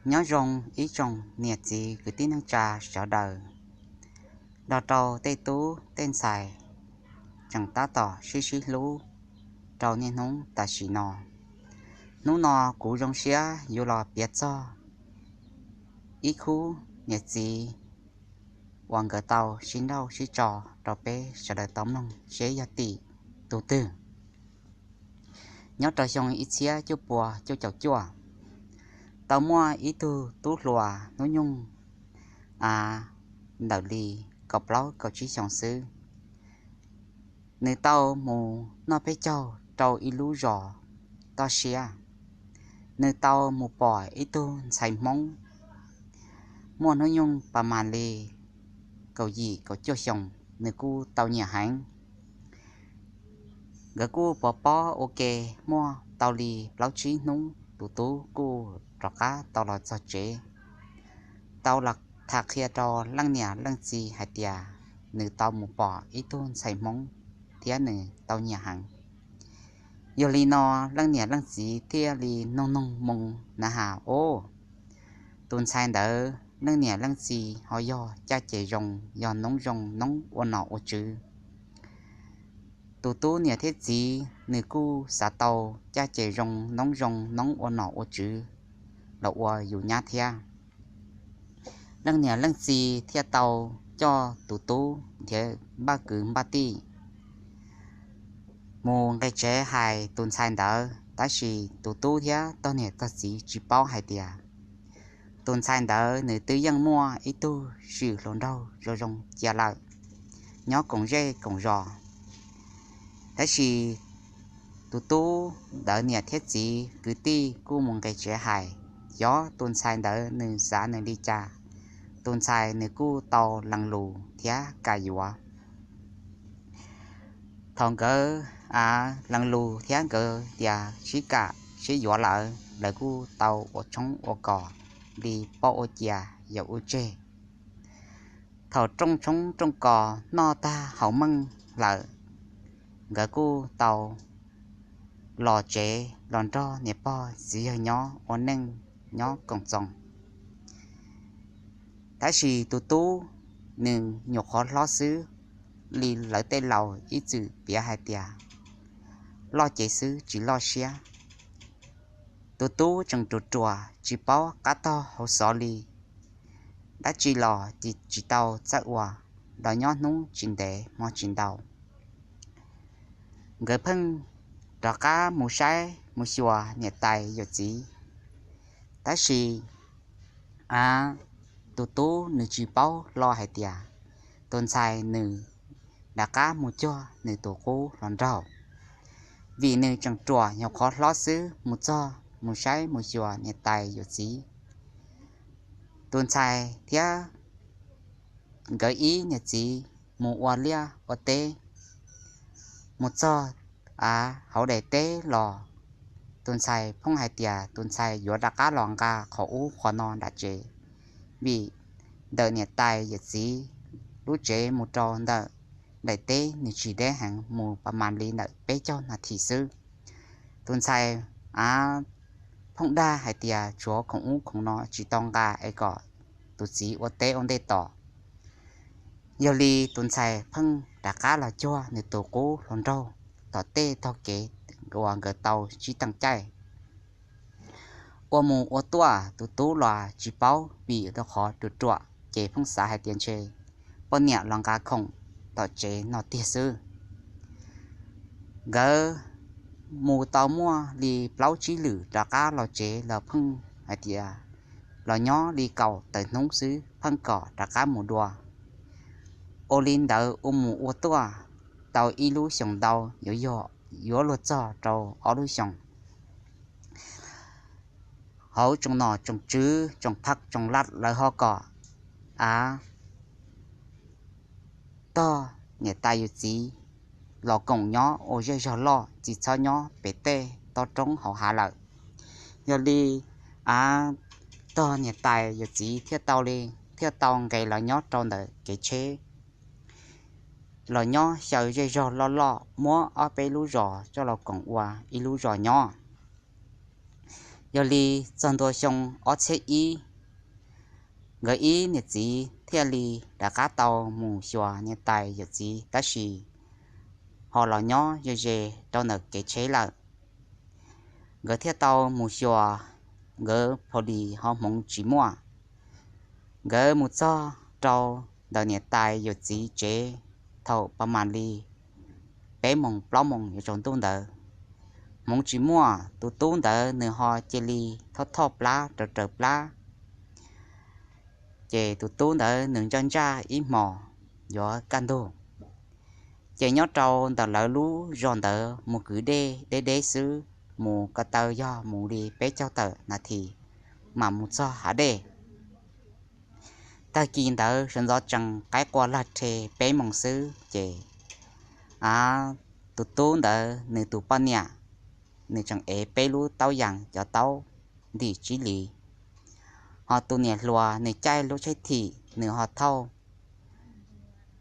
Nyob zoo ib tsoom niam txiv kwv tij neej tsa sawv daws, nrog rau tej tub tej ntxhais tseem tab tom sib sib hlub rau niaj hnub tam sim no. Hnub no kuv zoo siab yuav los piav txog ib khub niam txiv uas nkawd tau sib nrauj sib tso rau peb sawv daws tau mloog seb yog tim tus twg. Nyob rau xyoo ib txhiab cuaj pua cuaj caum cuaj, tau muaj ib tug tub hluas hnub nyoog a ntawm li kaum plaub kaum tsib xyoos xwb. Nws tau mus noj peb caug rau ib lub zos toj siab. Nws tau mus pom ib tug ntxhais Hmoob muaj hnub nyoog pas mas li kaum yim kaum cuaj xyoos, nws kuj tau nyiam heev. Nkawd kuj pov pob ua ke muaj tau li plaub tsib hnub, tus tub kuj rov qab tau los txog tsev, tau los tham qhia rau leej niam leej txiv hais tias nws tau mus pom ib tug ntxhais Hmoob thiab nws tau nyiam heev. Yog li no leej niam leej txiv thiaj li noog noog moo na has, o, tus ntxhais ntawd leej niam leej txiv ho yog caj ces zoo, yog noob zoo noob ua nom ua tswv. Tus tub niam thiab txiv nws kuj xav tau caj ces zoo noob zoo noob ua nom ua tswv los ua yus nyab thiab. Leej niam leej txiv thiaj tau coj tus tub nrhiav npaj kwv npaj tij mus nqis tsev hais tus ntxhais ntawd, tab sis tus tub thiab tog niam tog txiv tsis paub hais tias tus ntxhais ntawd nws twb yeej muaj ib tug swm hluas nraug zoo zoo cia lawm nyob koom zej koom zos. Tab sis tus tub ntawd niam thiab txiv kwv tij kuj mus nqis tsev hais, xyov tus ntxhais ntawd nws xav nws li cas, tus ntxhais nws kuj tau lees lus thiab kam yuav. Thaum nkawd a lees lus thiab nkawd tias sib kam sib yuav lawm, lawv kuj tau ua tshoob ua kos li poj ua cia yawm ua tseg. Thaum rooj tshoob rooj kos noj tag haus meej lawm, nkawd kuj tau los tsev los nrog niam pog txiv yawg nyob ua neej nyob koom txoos. Tab sis tus tub nws nyuam qhuav hlob xwb, li lawv tej laus ib txwm piav hais tias loj cev xwb tsis loj siab. Tus tub tseem ruam ruam tsis paub qab tog hauv xov li, dab tsi los tsis tau txawj ua, los nyob hnub tsis ntev hmo tsis ntau. Nkawd pheej rov qab mus saib mus xyuas niam tais yawm txiv, tab sis a tus tub nws tsis paub hlo hais tias tus ntxhais nws rov qab mus cuag nws tus qub hluas nraug, vim nws tseem ruam nyuam qhuav hlob xwb mus txog mus saib mus xyuas niam tais yawm txiv. Tus ntxhais thiab nkawd ib niam txiv mus ua liaj ua teb, mus txog a hauv daim teb los tus ntxhais pheej hais tias tus ntxhais yuav rov qab los nqa qhov ub qhov no nram tsev, vim ntawm niam tais yawm txiv lub tsev mus rau ntawm daim teb nws tsis deb heev, mus pas mas li ntawm peb caug nas this xwb. Tus ntxhais a pheej dag hais tias tshuav khoom ub khoom no tsis tau nqa es kom tus txiv ua teb ua ntej tos. Yog li tus ntxhais pheej rov qab los cuag nws tus qub hluas nraug tom tej tog kev uas nkawd tau sib teem caij. Ua mus ua tuaj tus tub los tsis paub vim rau qhov ruam ruam ces pheej xav hais tias ntshe poj niam los nqa khoom tom tsev no tiag xwb. Nkawd mus tau muaj li plaub tsib lwm rov qab los tsev los pheej hais tias los nyob li kaum tawm hnub xwb pheej kom rov qab mus dua. Ua li ntawd ua mus ua tuaj tau ib lub xyoos ntau yuav yog yuav luag txog rau ob lub xyoos. Hauv tsoom nom tsoom tswv tsoom phaj tsoom laj lawv ho kom a tog niam tais yawm txiv los koom nyob ua zej zog loj, tsis txhob nyob pem tej tob roob hauv hav lawm. Yog li a tog niam tais yawm txiv thiaj tau li thiaj tau nqes los nyob rau ntawm kev tsheb, los nyob xyaw zej zog loj loj, muab ob peb lub zos coj los koom ua ib lub zos nyob. Yog li txog ntua xyoo ob txhiab ib, nkawd ib niam txiv thiaj li rov qab tau mus xyuas niam tais yawm txiv, tab sis ho los nyob ze ze rau ntawm kev tsheb lawm. Nkawd thiaj tau mus xyuas, nkawd pha li ho hmoov tsis muaj. Nkawd mus txog rau ntawm niam tais yawm txiv tsev thaum pa mam li peb moos plaub moos yuav tsaus ntuj ntawd. Hmoov tsis muaj, tus tub ntawd nws ho cia li thoj thoj plab raws raws plab. Ces tus tub ntawd nws ntsaj ntsaj ib hmos yuav kaj ntug. Ces nyob rau ntawm lawv lub zos ntawd mus kwv dej deb deb xwb, mus ko taw yog mus li peb caug tawm nas this mam mus txog hav dej. Tag kis ntawd sawv ntxov tsees qaib qua lag rhe peb moos xwb ces, a, tus tub ntawd nws tus poj niam nws tseem ev peb lub taub yas cov taub ntim tsib li, ho tus niam hluas nws caij lub tsheb thim nws ho thauj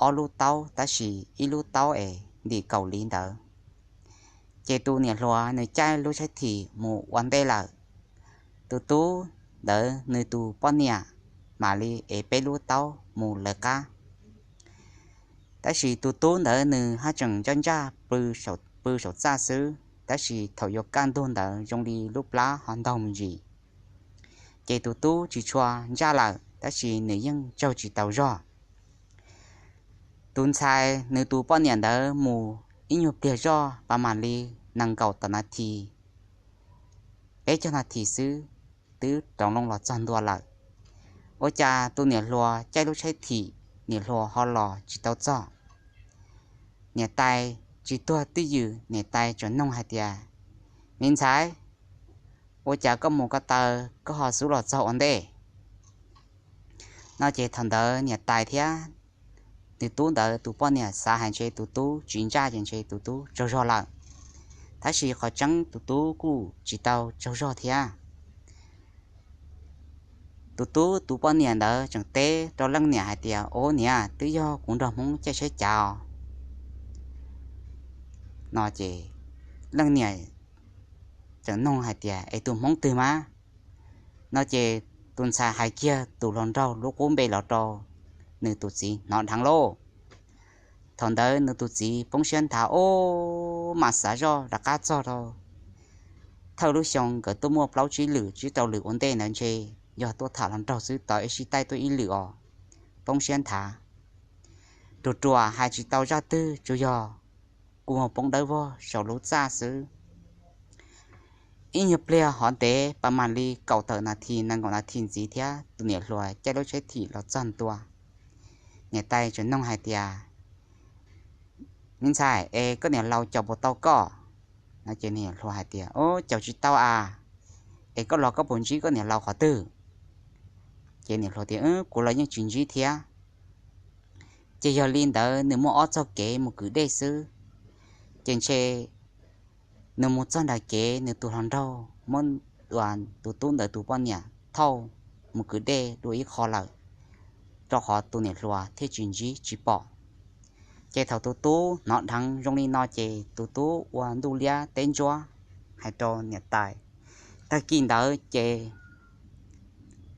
ob lub taub tab sis ib lub taub es ntim kaum li ntawd. Ces tus niam hluas nws caij lub tsheb thim mus ua ntej lawm, tus tub ntawd nws tus poj niam mam li ev peb lub taub mus lawv qab. Tab sis tus tub ntawd nws haj tseem ntsaj ntsaj pw saum txaj xwb, tab sis thaum yuav kaj ntug ntawd zoo li lub plab ho ntaug me ntsis. Ces tus tub tsis tshua ntsaj lawm tab sis nws yeej tsaug tsis tau zog. Tus ntxhais nws tus poj niam ntawd mus ib nyuag pliag zoj pa mam li nees nkaum tawm nas this, peb caug nas this xwb, twb rov loo los txog ntua lawm. Ua cas tus niam hluas caij lub tsheb thim, niam hluas ho los tsis tau txog. Niam tais tsis tuag twj ywm, niam tais tseem noog hais tias, Me ntxhais, ua cas koj mus ko taw koj ho xub los txog ua ntej? No ces thaum ntawd niam tais thiab nws tub ntawd tus poj niam xav hais ntshe tus tub tsis ntsaj ces ntshe tus tub tsaug zog lawm, tab sis qhov tseeb tus tub kuj tsis tau tsaug zog thiab. Tus tub tus poj niam ntawd tseem teb rau leej niam hais tias, Ov niam, twb yog kuv nrog Hmoob caij tsheb cav os. No ces leej niam tseem noog hais tias, Es tus Hmoob twg mas? No ces tus ntxhais hais kiag tus hluas nraug lub qub npe los rau nws tus txiv hnov dheev lauj. Thaum ntawd nws tus txiv poob siab nthav, ub, mas xav zoj rov qab txog rau thawj lub xyoo nkawd tuaj muaj plaub tsib lwm tsib rau lwm ua ntej ntawd ntshe yog tuaj tham hluas nraug xwb, tos ib sib taij tuaj ib lwm os. Poob siab nthav, ruam ruam hais tsis tau zaj twg, tsuas yog kua muag poob dawb vog saum lub txaj xwb. Ib nyuag pliag hov ntev pa mam li kaum tawm nas this nees nkaum nas this ntxiv thiab tus niam hluas caij lub tsheb thim los txog ntua. Niam tais tseem noog hais tias, Me ntxhais, es koj niam laus caum puas tau koj? No ces niam hluas hais tias, Ub, caum tsis tau as. Es koj los koj puas ntsib koj niam laus qhov twg? Ces niam hluas tias, Kuv los yeej tsis ntsib thiab. Ces yog li ntawd nws muaj ob txoj kev mus kwv dej xwb. Ces ntshe nws mus txog nram kev, nws tus hluas nraug muab tus tub ntawd tus poj niam thauj mus kwv dej dua ib qho lawm, rau qhov tus niam hluas thiaj tsis ntsib tsis pom. Ces thaum tus tub hnov dheev zoo li no ces tus tub ua ntuj liab teb ntsuab hais rau niam tais. Tag kis ntawd ces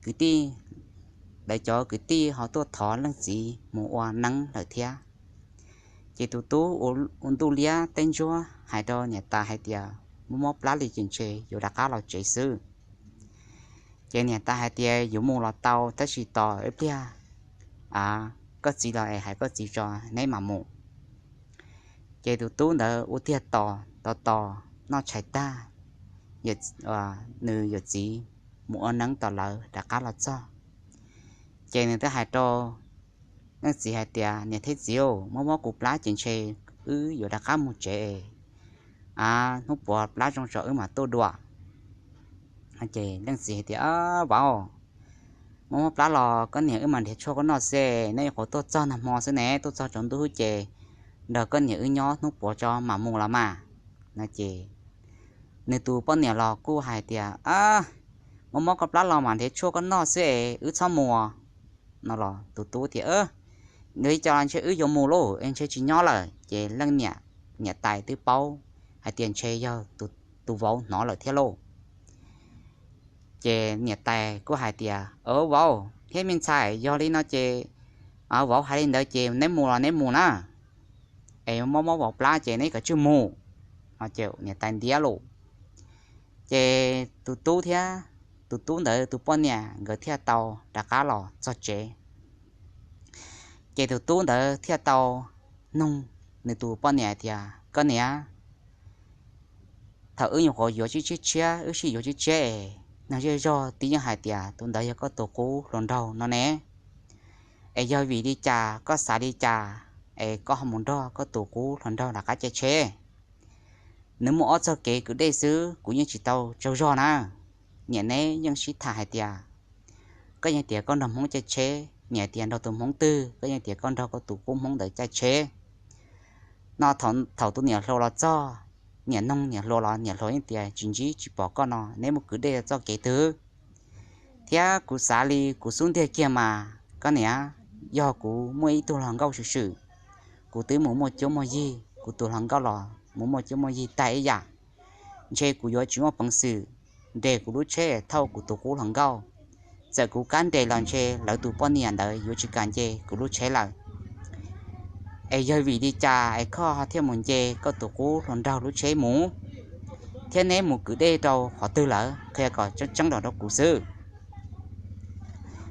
kwv tij, lawv cov kwv tij ho tuaj thov leej txiv mus ua neeb lawm thiab. Ces tus tub ua ntuj liab teb ntsuab hais rau niam tais hais tias, Muab mob plab li ces ntshe yuav rov qab los tsev xwb. Ces niam tais hais tias, Yuav mus los tau, tab sis tos ib pliag koj txiv los es hais koj txiv tso neb mam mus. Ces tus tub ntawd ua tiag tos tos tos noj tshais tag, nws yawm txiv mus ua neeb tos lawv rov qab los txog. Ces nws twb hais rau leej txiv hais tias, Niam thiab txiv, muab mob kuv plab ces ntshe wb yuav rov qab mus tsev, hnub puav plab zoo tso wb mam tuaj dua. Ces leej txiv hais tias, Vauv, muab mob plab los koj niam wb mam nrhiav tshuaj koj noj xwb, neb nyuam qhuav tuaj txog nag hmo xwb ne, tuaj txog tsaus ntuj ces nrog koj niam wb nyob hnub puav tso mam mus los mas. No ces nws tus poj niam los kuj hais tias, Muab mob koj plab los mam nrhiav tshuaj koj noj xwb es wb txhob mus no los tus tub tias, Nws li cas los ntshe wb yuav mus lauj, ntshe tsis nyob lawm. Ces leej niam, niam tais twb paub hais tias ntshe yog tus vauv hnov lawm thiab lauj. Ces niam tais kuj hais tias, Vauv thiab me ntxhais, yog li no ces vauv hais li ntawd ces neb mus los neb mus na, es mob mob vauv plab ces neb kav tsij mus. Ces niam tais ntiab lawm. Ces tus tub thiab, tus tub ntawd tus poj niam nkawd thiaj tau rov qab los txog tsev. Ces tus tub ntawd thiaj tau nug nws tus poj niam tias, Koj niam, thaum wb nyuam qhuav yuav tshiab tshiab, wb sib yuav tshiab tshiab es neeg zej zog twb yeej hais tias tus ntawd yog koj tus qub hluas nraug no ne, es yog vim li cas koj xav li cas es koj ho mus nrog koj tus qub hluas nraug rov qab caij tsheb? Nws muaj ob txoj kev kwv dej xwb, kuv yeej tsis tau tsaug zog na. Niam neb yeej sib tham hais tias koj yeej tias koj nrog Hmoob caij tsheb, niam tias nrog tus Hmoob twg, koj yeej tias koj nrog koj tus qub Hmoob ntawd caij tsheb no. Thaum tus niam hluas los txog, niam noog niam hluas los niam hluas yeej tias tsis ntsib tsis pom koj no, neb mus kwv dej txoj kev twg? Thiab kuv xav li kuv xub ntiag kiag mas koj niam, yog kuv muaj ib tug hluas nkauj swm swm, kuv twb mus muaj cuab muaj yig, kuv tus hluas nkauj los mus muaj cuab muaj yig tag ib yam, ntshe kuv yuav tsis muaj peev xwm nres kuv lub tsheb thauj kuv tus qub hluas nkauj. Txawm kuv kab nres los ntshe lawv tus poj niam ntawd yuav tsis kam nce kuv lub tsheb lawm. Es yog vim li cas es koj thiaj mus nce koj tus qub hluas nraug lub tsheb mus? Thiab neb mus kwv dej rau qhov twg lawm, qhia kom tseeb tseeb los rau kuv xwb.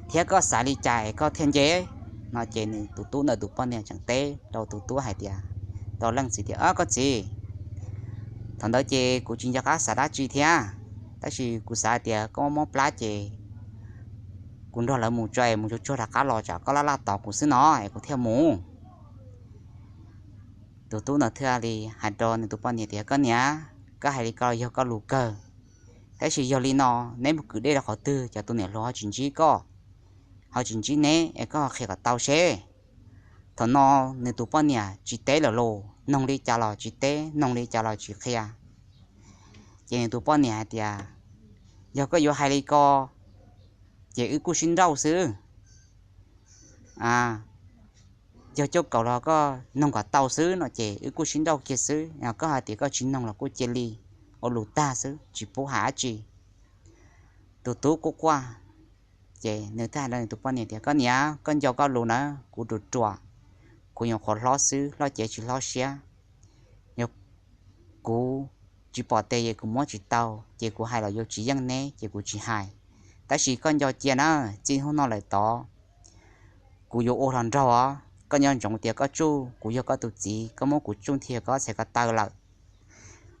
Thiab koj xav li cas es koj thiaj nce? No ces nws tus tub ntawd tus poj niam tseem teb rau tus tub hais tias, rau leej txiv tias, Koj txiv, thaum ntawd ces kuv tsis nco qab xav dab tsi thiab, tab sis kuv xav tias koj mob mob plab ces kuv nrog lawv mus tso es mus tsuag tsuag rov qab los tsam koj laj laj tos kuv xwb no es kuv thiaj mus. Tus tub ntawd thiaj li hais rau nws tus poj niam tias, Koj niam, koj hais li ko yog koj lus kawg, tab sis yog li no, neb mus kwv dej rau qhov twg cov tus niam hluas ho tsis ntsib koj, ho tsis ntsib neb es koj ho qhia kom tau seb. Thaum no nws tus poj niam tsis teb lawm los, noog li cas los tsis teb, noog li cas los tsis qhia. Ces nws tus poj niam hais tias, Yog koj yuav hais li ko ces wb kuj sib nrauj xwb. Yog coj kaum los koj noog kom tau xwb no ces wb kuj sib nrauj kiag xwb, koj hais tias koj tsis noog los kuj cia li ua lus tag xwb, tsis pub hais dab tsi. Tus tub quaj quaj, ces nws thiaj hais rau nws tus poj niam tias, Koj niam, koj nco koj lus na, kuv ruam ruam, kuv nyuam qhuav hlob xwb, hlob cev tsis hlob siab. Yog kuv tsis pom tes es kuv muab tsis tau, ces kuv hais los yuav tsis yeej neb, ces kuv tsis hais. Tab sis koj nco cia na, txij hnub no lawm tod kuv yuav ua hluas nraug os, koj nco ntsoov tias koj tsuj kuv yog koj tus txiv, koj muab kuv tsuj nthi koj txhais ko taw lawm.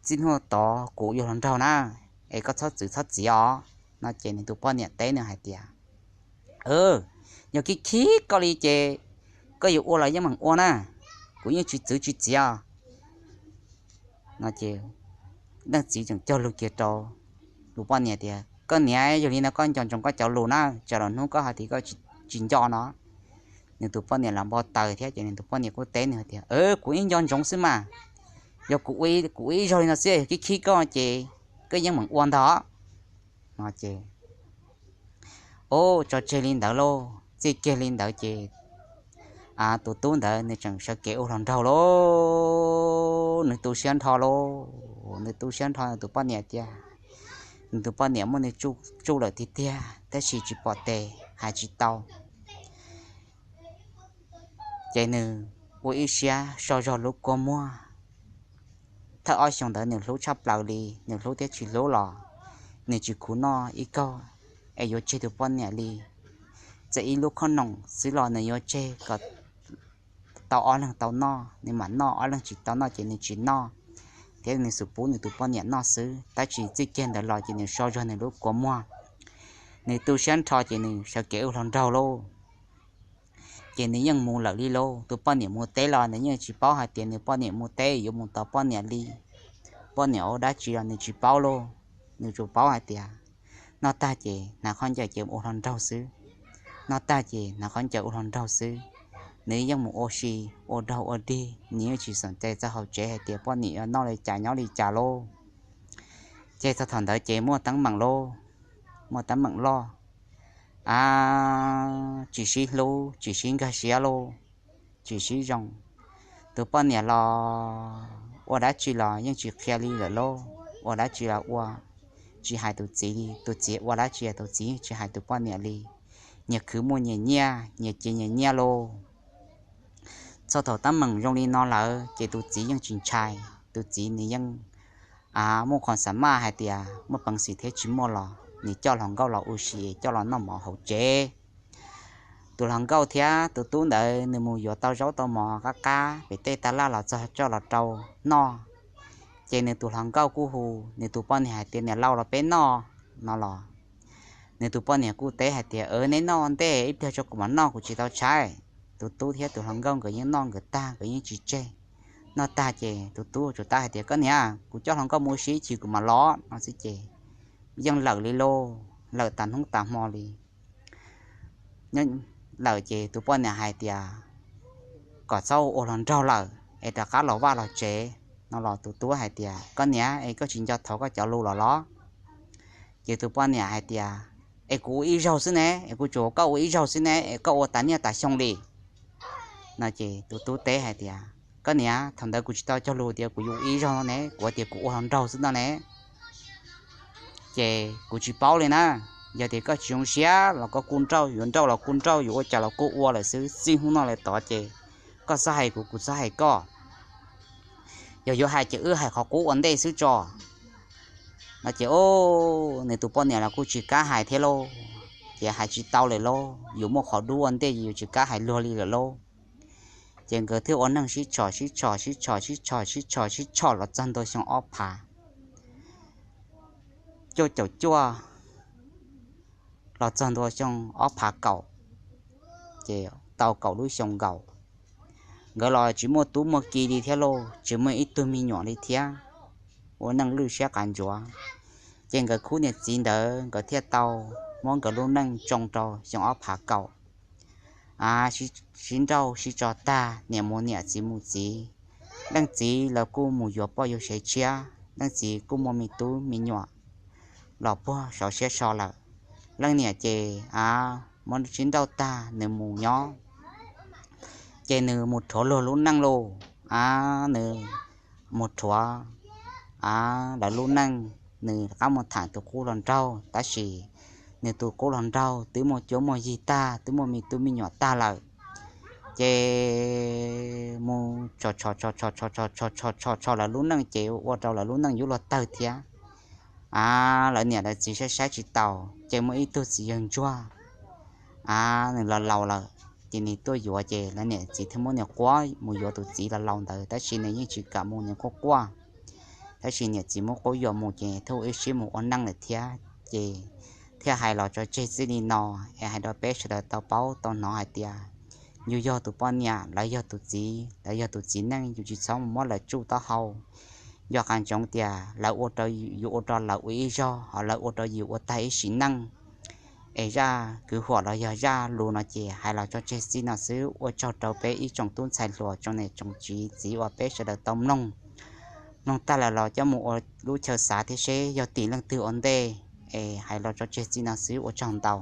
Txij hnub tod kuv yuav hluas nraug na, es koj txhob txwv txhob txiav os. No ces nws tus poj niam teb nws hais tias, Yog khib khib koj li ces koj yuav ua los yeej meem ua na, kuv yeej tsis txwv tsis txiav. No ces leej txiv tseem cog lus kiag rau tus poj niam tias, Koj niam, yog li no koj nco ntsoov koj cov lus na, tsam los hnub koj hais tias koj tsis nco no. Nws tus poj niam los npau taws thiab ces nws tus poj niam kuj teb nws hais tias, Kuv ib nco ntsoov xwb mas, yog kuv ua ib zaug li no xwb, yog khib khib koj ces koj yeej meem ua ntag. No ces, o, tso tseg li ntawd lauj, txij kiag li ntawd ces tus tub ntawd nws tseem sawv kev ua hluas nraug lauj, nws tu siab nrho lauj, nws tu siab nrho nws tus poj niam tias, nws tus poj niam muab nws tsuj lawm tiag tiag tab sis tsis pom tes hais tsis tau. Ces nws ua ib siab so zog lub kua muag. Thawj ob xyoos ntawd nws hlub tshaj plaws li, nws hlub thiab tsis hlub los nws tsis khuv noj ib kaug es yuav tseg tus poj niam li. Txawm ib lub khob noom xwb los nws yuav tseg kom tau ob leeg tau noj, nws mam noj, ob leeg tsis tau noj ces nws tsis noj, thiab nws xub pub nws tus poj niam noj xwb. Tab sis txij kiag ntawd los ces nws so zog nws lub kua muag, nws tu siab nrho ces nws sawv kev ua hluas nraug lauj. Ces nws yeej mus lawm li lauj, tus poj niam mus teb los nws yeej tsis paub hais tias nws poj niam mus teb yuav mus tos poj niam li. Poj niam ua dab tsi los nws tsis paub lauj, nws tsuas paub hais tias noj tag ces hnav khaub ncaws ces ua hluas nraug xwb, noj tag ces hnav khaub ncaws ua hluas nraug xwb. Nws yeej mus ua si, ua daug ua dig, nws yeej tsis xom cai txog hauv tsev hais tias poj niam yuav noj li cas nyob li cas lauj. Ces txog thaum ntawd ces muaj teeb meem lauj, muaj teeb meem loj, a, tsis sib hlub tsis sib nkag siab lauj, tsis sib zoo. Tus poj niam los ua dab tsi los yeej tsis qhia li lawm lauj, ua dab tsi los ua, tsis hais tus txiv li, tus txiv ua dab tsi tus txiv tsis hais tus poj niam li. Nyias khwv muaj nyias nyiaj, nyias cev nyias nyiaj lauj. Txog thaum teeb meem zoo li no lawm ces tus txiv yeej tsis ntshai, tus txiv nws yeej muaj qhov xav maj hais tias muaj peev xwm thiab tsis muaj los nws coj hluas nkauj los ua si, coj los noj mov hauv tsev. Tus hluas nkauj thiab tus tub ntawd nws mus yuav tau zaub tau mov qab qab pem tej tab laj los txog coj los rau noj. Ces nws tus hluas nkauj kuj hu nws tus poj niam hais tias, Niam laus, los peb noj, no los nws tus poj niam kuj teb hais tias, Neb noj ua ntej ib pliag tso kuv mam noj, kuv tsis tau tshaib. Tus tub thiab tus hluas nkauj nkawd yeej noj nkawd tag, nkawd yeej tsis tseg, noj tag ces tus tub tsuas tab hais tias, Koj niam, kuv coj hluas nkauj mus ua si ib chim kuv mam los, no xwb ces yeej lawm li lauj, lawm tas hnub tas hmo li. Lawm ces tus poj niam hais tias, Kom txhob ua hluas nraug lawm es rov qab los vaj los tsev, no los tus tub hais tias, Koj niam, es koj tsis nco thov koj cov lus los los? Ces tus poj niam hais tias, Es kuv ua ib zaug xwb ne, es kuv tsuas ua koj ua ib zaug xwb ne, es koj ua tas niaj tas xyoo li, no ces tus tub teb hais tias, Koj niam, thaum ntawd kuv tsis tau cog lus tias kuv yuav ua ib zaug no ne, kuv tias kuv ua hluas nraug xwb no ne. Ces kuv tsis paub li na, yog tias koj tsis zoo siab los koj kuj nrauj, yuav nrauj los kuj nrauj, yuav ua cas los kuj ua lawm xwb, txij hnub no lawm tod ces koj txhob hais kuv, kuv txhob hais koj. Yog yuav hais ces wb hais qhov qub ua ntej xwb tso, no ces nws tus poj niam los kuj tsis kam hais thiab lauj, ces hais tsis tau lawm lauj, yuav muaj qhov dub ua ntej yuav tsis kam hais luag li lawm lauj. Ces nkawd thiaj ua neej sib tshom sib tshom sib tshom sib tshom sib tshom sib tshom los txog ntua xyoo ob phav cuaj caum cuaj, los txog ntua xyoo ob phav kaum, ces tau kaum lub xyoo nkaus, nkawd los tsis muaj tub muaj ki li thiab lauj, tsis muaj ib tug me nyuam li thiab, ua neej lwj siab qav ntsuav. Ces nkawd khub niam txiv ntawd nkawd thiaj tau muab nkawd lub neej tsoo rau xyoo ob phav kaum. A, sib nrauj sib tso tag, niam mus niam txiv mus txiv, leej txiv lawv kuj mus yuav poj yuav sev tshiab, leej txiv kuj muaj me tub me nyuam los puag saud siab so lawm. Leej niam ces a, muab sib nrauj tag nws mus nyob, ces nws mus rhuav luag lub neej lauj. A, nws mus rhuav a, lawv lub neej, nws rov qab mus tham tus qub hluas nraug, tab sis nws tus qub hluas nraug twb muaj cuab muaj yig tag, twb muaj me tub me nyuam tag lawm. Ces mus tso tso tso tso tso tso tso lawv lub neej ces ua rau lawv lub neej yuav luag tawg thiab. A, lawv niam lawv txiv saib saib tsis taus, ces muaj ib tug txiv yawg ntsuag, a, nws los laus lawm, ces nws tuaj yuav, ces lawv niam txiv thiaj muab nws quab mus yuav tus txiv los laus ntawd, tab sis nws yeej tsis kam mus, nws quaj quaj. Tab sis niam txiv muab quab yuam mus ces thiaj ua ib siab mus ua neej lawm thiab. Ces thiaj hais los tso tseg txij li no, es hais rau peb sawv daws tau paub tau hnov hais tias yus yog tus poj niam, lawv yog tus txiv, lawv yog tus txiv neej, yus tsis txhob mus muab lawv tsuj taub hau. Yog qas ntsoov tias lawv ua rau yus, ua rau lawv ua ib zaug, ho lawv ua rau yus ua tag ib sim neej. Es zaj kwv huam los yog zaj lus no ces hais los tso tseg txij no xwb. Ua tsaug rau peb ib tsoom tub ntxhais hluas, tsoom niam tsoom txiv uas peb sawv daws tau mloog. Mloog tag lawm los coj mus ua lub chaw xav thiab seb yog tim leej twg ua ntej. Es hais los tso tseg txij no xwb, ua tsaug ntau.